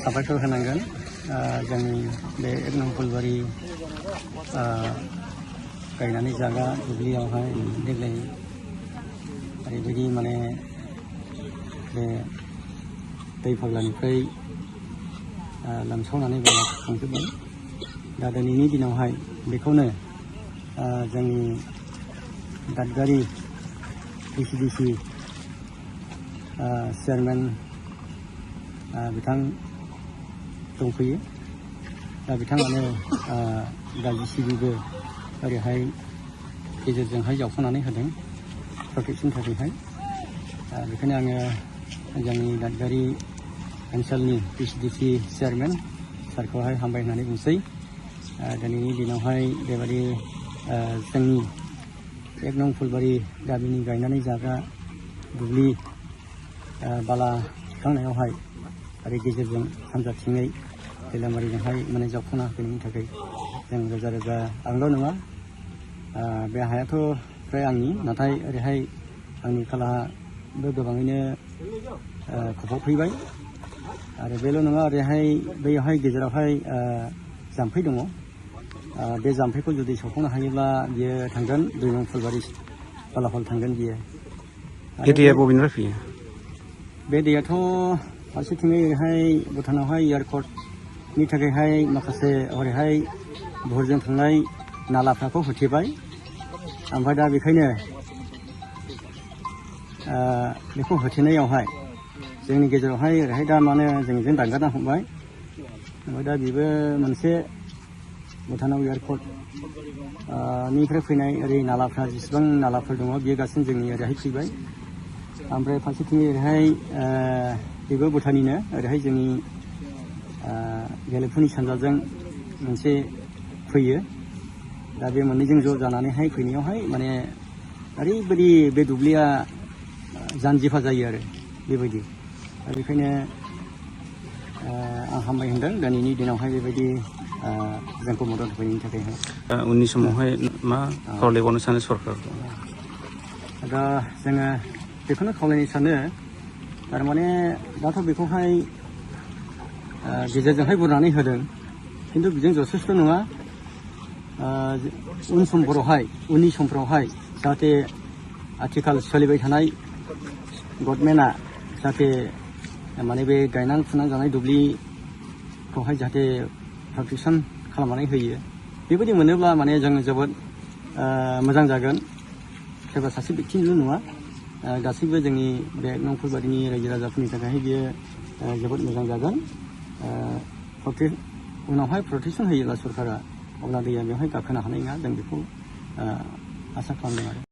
साबायखर होनांगोन जोंनि बे 1 नं फुलबारि गायनानै जाग्रा दुब्लियावहाय देग्लाय ओरैबायदि माने बे दै फाग्लानिफ्राय लोमसावनानै बाला खुरखांजोब्बाय। दा दिनैनि दिनावहाय बेखौनो जोंनि दादगारि डिसि चेयारमेन बिथां दंफैयो। दा बिथाङानो दा जिसिबिबो ओरैहाय गेजेरजोंहाय जावख'नानै होदों प्रटेक्सन थाखायहाय। बेखायनो आङो जोंनि दादगारि ओनसोलनि डिसि चेयारमेन सारखौहाय हामबाय होननानै बुंसै। दिनैनि दिनावहाय बेबायदि जोंनि 1 नं फुलबारि गामिनि गायनानै जाग्रा दुब्लि बाला थिखांनायावहाय आरो गेजेरजों सानजाथिङै दैलामारिजोंहाय माने जावख'ना होफैनायनि थाखाय जों रोजा रोजा आंल' नङा, बे हायाथ' फ्राय आंनि, नाथाय ओरैहाय आंनि खोलाहाबो गोबाङैनो खोफावफैबाय। आरो बेल' नङा, ओरैहाय बैयावहाय गेजेरावहाय जाम्फै दङ। बे जाम्फैखौ जुदि सौख'नो हायोब्ला बियो थांगोन 2 नं फुलबारि बालाफल थांगोन बियो। बे दैया बबेनिफ्राय फैयो? बे दैयाथ' फारसेथिङै ओरैहाय भुटानावहाय एयारपर्टनि थाखायहाय माखासे ओरैहाय भुरजों थांनाय नालाफ्राखौ होथेबाय। ओमफ्राय दा बेखायनो बेखौ होथेनायावहाय जोंनि गेजेरावहाय ओरैहाय दा माने जोंजों दानगारना हमबाय। ओमफ्राय दा बेबो मोनसे भुटानाव एयारपर्ट निफ्राय फैनाय ओरै नालाफ्रा जेसेबां नालाफोर दङ बियो गासिनो जोंनि ओरैहाय फैबाय। ओमफ्राय फारसेथिं ओरैहाय बेबो भुटाननिनो ओरैहाय जोंनि गेलेफुनि सानजाजों मोनसे फैयो। दा बे मोननैजों ज' जानानैहाय फैनायावहाय माने ओरैबायदि बे दुब्लिया जानजिफा जायो आरो बेबायदि। दा बेखायनो आं हामबाय होनदों दिनैनि दिनावहाय बेबायदि जोंखौ मदद होफैनायनि थाखायहाय। उननि समावहाय मा खावलायबावनो सानो सरकारखौ? दा जोङो बेखौनो खावलायनो सानो, थारमाने दाथ' बेखौहाय गेजेरजोंहाय बुरनानै होदों, खिन्थु बेजों जथेस्थ' नङा। उननि समफोरावहाय जाहाथे आथिखाल सोलिबाय थानाय गभर्नमेन्टआ जाहाथे माने बे गायनानै फुनानै जानाय दुब्लिखौहाय जाहाथे प्रटेक्सन खालामनानै होयो, बेबायदि मोनोब्ला माने जों जोबोद मोजां जागोन। सोरबा सासे व्यक्तिनिल' नङा, गासैबो जोंनि बे 1 नं फुलबारिनि रायजो राजाफोरनि थाखायहाय बियो जोबोद मोजां जागोन। उनावहाय प्रटेक्सन होयोब्ला सरकारा, अब्ला दैया बेवहाय गाखोनो हानाय नङा, जों बेखौ आसा खालामदों आरो।